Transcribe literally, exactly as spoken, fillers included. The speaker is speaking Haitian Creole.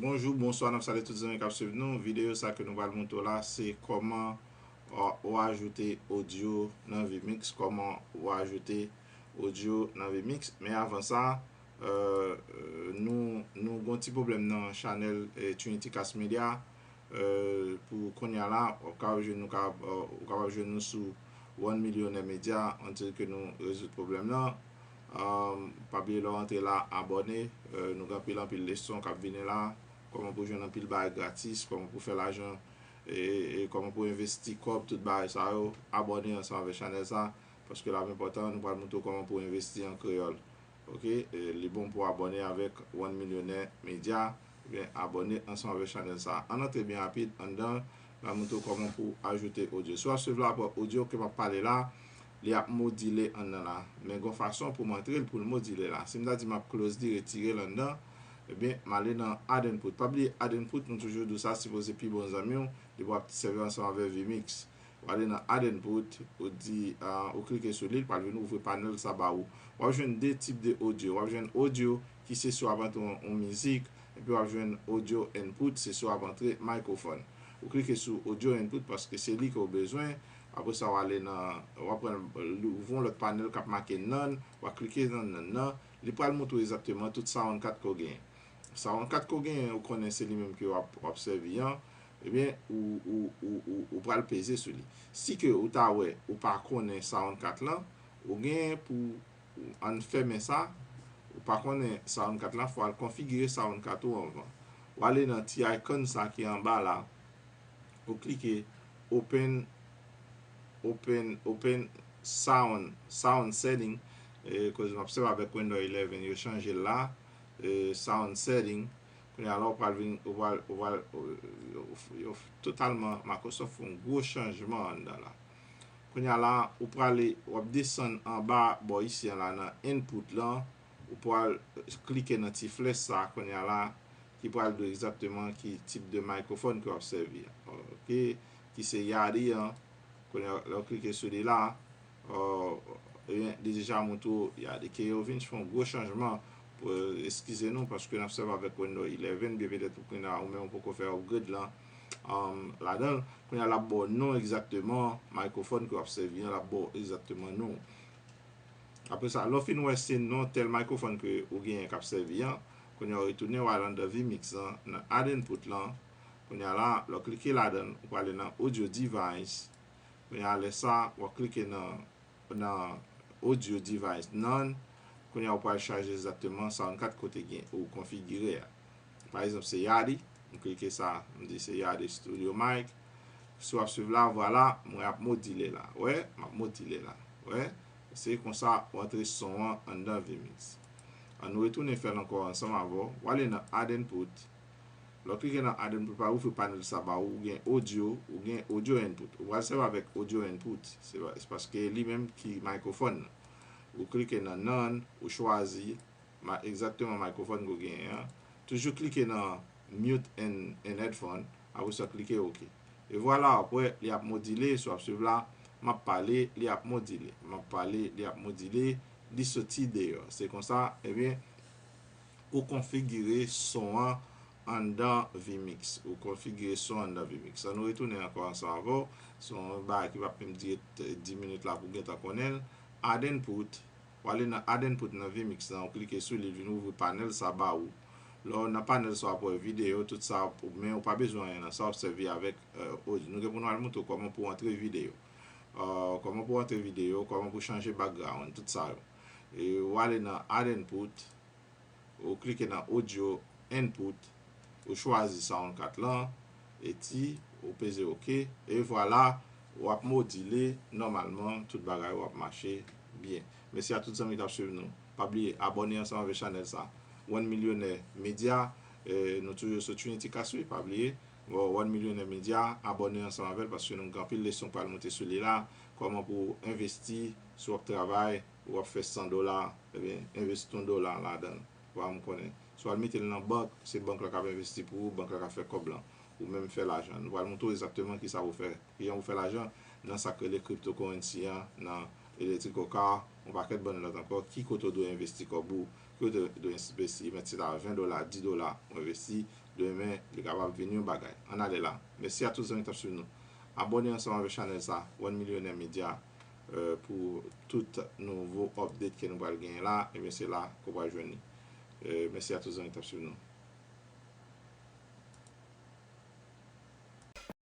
Bonjou, bonswa, n ap salye tout zanmi k ap swiv nou. Videyo sa ke nou pral montre w la, se kòman ou, ou ajoute odyo nan Vmix, kòman ou ajoute odyo nan Vmix. Men avan sa, euh, nou, nou gon ti pwoblèm nan chanèl eh, Trinity Cast Media. Euh, pou kounye a la, w ap kapab jwenn nou, kapab, euh, ou kapab jwenn nou sou One Millionaire Media, antil ke nou rezoud pwoblèm nan. Um, pa bliye lè w antre la, abòne. Euh, nou gen anpil, anpil leson k ap vini la. Kòman pou jwenn anpil bagay gratis, kòman pou fè lajan, e, e kòman pou envesti kòb, tout bagay sa yo. Abòne ansanm avèk chanèl sa, paske l ap enpòtan. Nou pral montre w kòman pou envesti an kreyòl. Ok, e li bon pou abòne avèk One Millionaire Media, oubyen abòne ansanm avèk chanèl sa. Ann antre byen rapid anndan, m ap montre w kòman pou ajoute odyo. Si w ap swiv la, apre odyo ke m ap pale la, li ap modile anndan la. Men gon fason pou m antre l pou l modile la. Si m ta di m ap close li, retire l anndan, ebyen, m ale nan Add Input. Pa bliye Add Input, nou toujou di w sa, sipoze pi bon zanmi w, depi w ap sèvi ansanm avèk Vmix. W ale nan Add Input, ou di, ah, ou klike sou li, li pral vin ouvri panèl sa ba ou. W ap jwenn de tip de odyo. W ap jwenn odyo ki se si w ap antre yon, yon mizik, epi w ap jwenn audio input, se si w ap antre microphone. Ou klike sou audio input paske se li ke w bezwen. Apre sa, w ale nan, w ap pran, ouvri yon lòt panèl k ap make None, w ap klike nan None nan, li pral montre w egzakteman tout sound card ke w genyen. Sound card ke w genyen, ou konnen se li menm ke w ap, w ap sèvi an, ebyen, ou, ou, ou, ou, ou pral peze sou li. Si ke ou ta wè ou pa konnen sound card lan, ou genyen pou, ann fèmen sa, ou pa konnen sound card lan, fò w al konfigire sound card ou anvan. W ale nan ti icon sa ki anba la, ou klike open, open, open sound, sound setting, e, koz m ap sèvi avèk Windows eleven, yo chanje l la, e, sound setting. Kounye a la, ou pral vin, ou pral, ou pral, ou, yo, yo, totalman, Microsoft fè yon gwo chanjman anndan la. Kounye a la, ou prale, w ap desann anba bò isi an la nan input lan, ou pral klike nan ti flèch sa, kounye a la, ki pral di w egzakteman ki tip de microphone ke w ap sèvi an. Ok, ki se Yardie an. Kounye a, lè w klike sou li la, euh, ebyen, li deja montre w Yardie. Ke yo vin fè yon gwo chanjman. Pou, eskize nou, paske n ap sèvi avèk Windows eleven, byen petèt pou kounye a, ou menm ou poko fè upgrade lan, um, ladan l. Kounye a, l ap ba w non egzakteman, microphone ke w ap sèvi an, l ap ba w egzakteman non. Apre sa, lè w fin wè se non tèl microphone ke ou genyen k ap sèvi an, kounye a w retounen w al anndan Vmix lan, nan Add Input lan. Kounye a la, lè w klike ladan l, ou prale nan Audio Device. Kounye a lè sa, w ap klike nan, nan Audio Device None. Kounye a ou pral chache egzakteman sound card kote gen ou konfigire a. Pa egzanp, se Yardie. M klike sa, m di se Yardie Studio Mic. Si w ap swiv la, vwala, mwen ap modile la. Wè, m ap modile la. Wè, se konsa w antre son an anndan Vmix. Ann nou retounen fè l ankò ansanm avè w. W ale nan Add Input. Lè w klike nan Add Input, pral ouvri panèl sa ba ou, ou gen audio, ou gen audio input. Ou pral sèvi avèk audio input. Se pa-, se paske li menm ki microphone nan. Ou klike nan None, ou chwazi ma-, egzakteman microphone ke w genyen an. Toujou klike nan mute and, and headphone, apre sa klike OK. E vwala, apre, li ap modile, si w ap swiv la, m ap pale, li ap modile. M ap pale, li ap modile, li soti deyò. Se konsa, ebyen, ou konfigire son an anndan Vmix. Ou konfigire son anndan Vmix. Ann nou retounen ankò ansanm avè w. Se yon bagay ki p ap menm dire t-, dis minit la pou w gentan konnen l. Add Input. W ale nan Add Input nan Vmix lan, ou klike sou li, li vin ouvri panèl sa ba ou. Lè w nan panèl sa, w ap wè videyo, tout sa, men ou pa bezwen anyen nan sa, w ap sèvi avèk, euh, audio. Nou gen pou nou al montre w kòman pou w antre videyo. Euh, kòman pou w antre videyo, kòman pou w chanje background, tout sa yo. E w ale nan Add Input, ou klike nan Audio Input, ou chwazi sound card lan, eti, ou peze OK, e vwala, w ap modile nòmalman, tout bagay w ap mache byen. Mèsi a tout zanmi k ap swiv nou. Pa bliye, abòne ansanm avèk chanèl sa. One Millionaire Media, eh, nou toujou sou Trinity Cast, wi, pa bliye. Bon, One Millionaire Media, abòne ansanm avè l, paske nou gen anpil leson pral monte sou li la. Kòman pou w envesti, si w ap travay, w ap fè san dola, ebyen, envesti yon dola ladan l. Vwala, m konnen. Si w al mete l nan bank, se bank la k ap envesti pou ou, bank la k ap fè kòb lan. Ou menm fè lajan. Nou pral montre w egzakteman kisa pou w fè, kijan pou w fè lajan nan sa k rele cryptocurrency an, nan Electrical Car, yon pakèt bann lòt ankò, ki kote w dwe envesti kòb ou, ki kote w dwe envesti, mèt se ta ven dola, dis dola, ou envesti, Demen, li kapab vin yon bagay. Ann ale la. Mèsi a tout zanmi k ap swiv nou. Abòne ansanm avèk chanèl sa, One Millionaire Media, euh, pou tout nouvo update ke nou pral genyen la. Ebyen, se la ke w pral jwenn li. Euh, mèsi a tout zanmi k ap swiv nou.